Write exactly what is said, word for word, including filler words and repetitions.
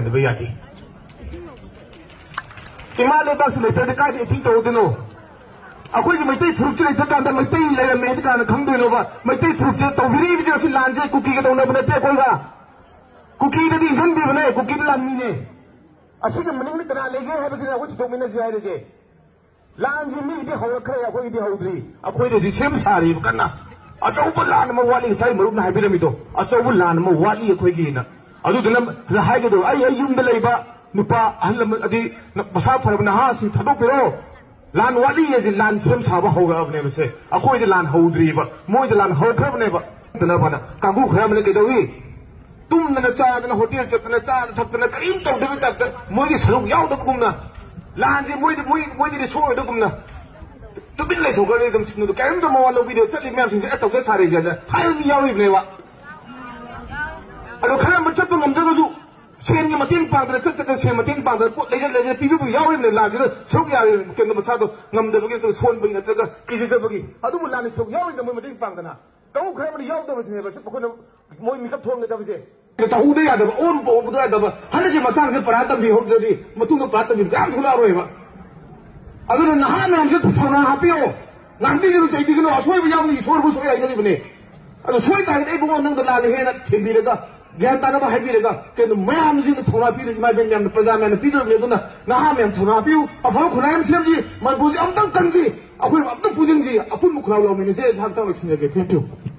ꯌꯥꯗꯦ꯫ ꯏꯃꯥ ꯂꯩꯕꯥꯛꯁꯤ ꯂꯩꯇ꯭ꯔꯗꯤ ꯀꯥꯏꯗ ꯑꯦꯛꯇꯤꯡ ꯇꯧꯗꯣꯏꯅꯣ? ꯑꯩꯈꯣꯏꯒꯤ ꯃꯩꯇꯩ ꯐꯨꯔꯨꯞꯁꯤ ꯂꯩꯇ꯭ꯔꯀꯥꯟꯗ ꯃꯩꯇꯩ ꯂꯩꯔꯝꯃꯦ ꯍꯥꯏꯁꯤ ꯀꯅꯥꯅ ꯈꯪꯗꯣꯏꯅꯣꯕ? ꯃꯩꯇꯩ ꯐꯨꯔꯨꯞꯁꯦ ꯇꯧꯕꯤꯔꯛꯏꯕꯁꯦ ꯑꯁꯤ ꯂꯥꯟꯁꯦ ꯀꯨꯀꯤꯒ ꯇꯧꯅꯕ ꯅꯠꯇꯦ ꯑꯩꯈꯣꯏꯒ꯫ ꯀꯨꯀꯤꯗꯗꯤ ꯏꯟꯁꯤꯟꯕꯤꯕꯅꯦ, ꯀꯨꯀꯤꯗ ꯂꯥꯟꯃꯤꯅꯦ꯫ ꯑꯁꯤꯒꯤ ꯃꯅꯤꯡꯗ ꯀꯅꯥ ꯂꯩꯒꯦ ꯍꯥꯏꯕꯁꯤꯅ ꯑꯩꯈꯣꯏ ꯊꯤꯗꯣꯛꯃꯤꯟꯅꯁꯤ ꯍꯥꯏꯔꯤꯁꯦ꯫ ꯂꯥꯟꯁꯤ ꯃꯤꯒꯤꯗꯤ ꯍꯧꯔꯛꯈ꯭ꯔꯦ, ꯑꯩꯈꯣꯏꯒꯤꯗꯤ ꯍꯧꯗ꯭ꯔꯤ꯫ ꯑꯩꯈꯣꯏꯗ ꯍꯧꯖꯤꯛ ꯁꯦꯝ ꯁꯥꯔꯤꯕ ꯀꯟꯅ꯫ ꯑꯆꯧꯕ ꯂꯥꯟ ꯑꯃ ꯋꯥꯠꯂꯤ, ꯉꯁꯥꯏ ꯃꯔꯨꯞꯅ ꯍꯥꯏꯕꯤꯔꯝꯃꯤꯗꯣ, ꯑꯆꯧꯕ ꯂꯥꯟ ꯑꯃ ꯋꯥꯠꯂꯤ ꯑꯩꯈꯣꯏꯒꯤꯅ꯫ ꯑꯗꯨꯗꯨꯅ ꯍꯥꯏꯒꯗꯧꯕ, ꯑꯩ, ꯑꯩ ꯌꯨꯝꯗ ꯂꯩꯕ ꯅꯨꯄꯥ ꯑꯍꯜ ꯂꯃꯟ, ꯑꯗꯩ ꯃꯁꯥ ꯐꯔꯕ ꯅꯍꯥꯁꯤꯡ ꯊꯥꯗꯣꯛꯄꯤꯔꯣ꯫ ꯂꯥꯟ ꯋꯥꯠꯂꯤ ꯍꯥꯏꯁꯦ ꯂꯥꯟ ꯁꯦꯝ ꯁꯥꯕ ꯍꯧꯔꯛꯑꯕꯅꯦꯕ ꯁꯦ꯫ ꯑꯩꯈꯣꯏꯗ ꯂꯥꯟ ꯍꯧꯗ꯭ꯔꯤꯕ, ꯃꯣꯏꯗ ꯂꯥꯟ ꯍꯧꯈ꯭ꯔꯕꯅꯦꯕ꯫ ꯅꯠꯇꯅꯕꯅ ꯀꯥꯡꯕꯨ ꯈꯔ ꯑꯃꯅ ꯀꯩꯗꯧꯏ? ꯇꯨꯝꯗꯅ ꯆꯥꯗꯅ, ꯍꯣꯇꯦꯜ ꯆꯠꯇꯅ ꯆꯥꯗꯅ ꯊꯛꯇꯅ ꯀꯔꯤꯝ ꯇꯧꯗꯕꯩ ꯇꯥꯏꯞꯇ, ꯃꯣꯏꯒꯤ ꯁꯔꯨꯛ ꯌꯥꯎꯗꯕꯒꯨꯝꯅ, ꯂꯥꯟꯁꯦ ꯃꯣꯏꯗꯤ, ꯃꯣꯏ, ꯃꯣꯏꯗꯗꯤ ꯁꯣꯛꯑꯣꯏꯗꯒꯨꯝꯅ ꯇꯨꯃꯤꯟ ꯂꯩꯊꯣꯛꯈ꯭ꯔꯗꯤ ꯑꯗꯨꯝ ꯁꯤꯅꯗꯣ ꯀꯔꯤꯝꯇ ꯃꯋꯥ ꯂꯧꯕꯤꯗꯦ, ꯆꯠꯂꯤ ꯃꯌꯥꯝꯁꯤꯡꯁꯦ ꯑꯦ ꯇꯧꯖ ꯁꯥꯔꯤꯁꯦꯅ ꯍꯥꯏꯕ ꯃꯤ ꯌꯥꯎꯔꯤꯕꯅꯦꯕ꯫ ꯑꯗꯣ ꯈꯔ ꯑꯃ ꯆꯠꯄ ꯉꯝꯗ꯭ꯔꯒꯁꯨ ꯁꯦꯟꯒꯤ ꯃꯇꯦꯡ ꯄꯥꯡꯗꯅ, ꯆꯠꯇꯅ ꯁꯦꯟ ꯃꯇꯦꯡ ꯄꯥꯡꯗꯅ, ꯄꯣꯠ ꯂꯩꯖ ꯂꯩꯖ ꯄꯤꯕꯕꯨ ꯌꯥꯎꯔꯤꯕꯅꯦ꯫ ꯂꯥꯟꯁꯤꯗ ꯁꯔꯨꯛ ꯌꯥꯔꯤ, ꯀꯩꯅꯣ, ꯃꯁꯥꯗꯣ ꯉꯝꯗꯕꯒꯤ ꯅꯠꯇ꯭ꯔꯒ ꯁꯣꯟꯕꯒꯤ ꯅꯠꯇ꯭ꯔꯒ ꯀꯤꯖꯖꯕꯒꯤ, ꯑꯗꯨꯕꯨ ꯂꯥꯟꯅ ꯁꯔꯨꯛ ꯌꯥꯎꯔꯤꯗ ꯃꯣꯏ ꯃꯇꯦꯡ ꯄꯥꯡꯗꯅ꯫ ꯇꯧꯈ꯭ꯔꯕꯅꯤ ꯌꯥꯎꯗꯕꯁꯤꯅꯦꯕ ꯑꯩꯈꯣꯏꯅ ꯃꯣꯏ ꯃꯤꯀꯞ ꯊꯣꯛꯍꯟꯒꯗꯕꯁꯦ꯫ ꯇꯧꯍꯧꯗ ꯌꯥꯗꯕ, ꯑꯣꯟꯕ ꯑꯣꯟꯕꯗ ꯌꯥꯗꯕ꯫ ꯍꯟꯗꯛꯀꯤ ꯃꯇꯥꯡꯁꯤꯗ ꯄꯔꯥ ꯇꯝꯕꯤꯍꯧꯗ꯭ꯔꯗꯤ ꯃꯇꯨꯡꯗ ꯄꯔꯥ ꯇꯝꯕꯤꯕ ꯀꯌꯥꯝ ꯊꯣꯛꯂꯛꯑꯔꯣꯏꯕ꯫ ꯑꯗꯨꯅ ꯅꯍꯥ ꯃꯌꯥꯝꯁꯦ ꯊꯧꯅꯥ ꯍꯥꯞꯄꯤꯌꯣ, ꯉꯥꯡꯕꯤꯒꯅꯨ, ꯆꯩꯕꯤꯒꯅꯨ꯫ ꯑꯁꯣꯏꯕ ꯌꯥꯎꯅꯤ, ꯏꯁꯣꯔꯕꯨ ꯁꯣꯏ ꯍꯥꯏꯅꯔꯤꯕꯅꯦ꯫ ꯑꯗꯨ ꯁꯣꯏ ꯇꯥꯔꯒꯗꯤ ꯑꯩ ꯏꯕꯨꯡꯉꯣ ꯅꯪꯗ ꯂꯥꯜꯂꯦ ꯍꯦꯟꯅ ꯊꯦꯝꯕꯤꯔꯒ, ꯒ꯭ꯌꯥꯟ ꯇꯥꯅꯕ ꯍꯥꯏꯕꯤꯔꯒ, ꯀꯩꯅꯣ ꯃꯌꯥꯝꯁꯤꯅ ꯊꯧꯅꯥ ꯄꯤꯗꯣꯏꯁꯤ, ꯏꯃꯥ ꯏꯕꯦꯟ ꯃꯌꯥꯝꯅ, ꯄ꯭ꯔꯖꯥ ꯃꯌꯥꯝꯅ ꯄꯤꯗꯣꯔꯕꯅꯤ꯫ ꯑꯗꯨꯅ ꯅꯍꯥ ꯃꯌꯥꯝ ꯊꯧꯅꯥ ꯄꯤꯌꯨ, ꯑꯐꯕ ꯈꯨꯟꯅꯥꯏ ꯑꯃ ꯁꯦꯝꯁꯤ, ꯃꯅꯤꯄꯨꯔꯁꯤ ꯑꯃꯨꯛꯇꯪ ꯀꯟꯁꯤ, ꯑꯩꯈꯣꯏ ꯑꯃꯨꯛꯇꯪ ꯄꯨꯟꯁꯤꯟꯁꯤ, ꯑꯄꯨꯟꯕ ꯈꯨꯜꯂꯥꯎ ꯂꯧꯃꯤꯟꯅꯁꯤ꯫ ꯍꯛꯆꯥꯡ ꯂꯣꯏꯁꯤꯟꯖꯒꯦ꯫ Thank you꯫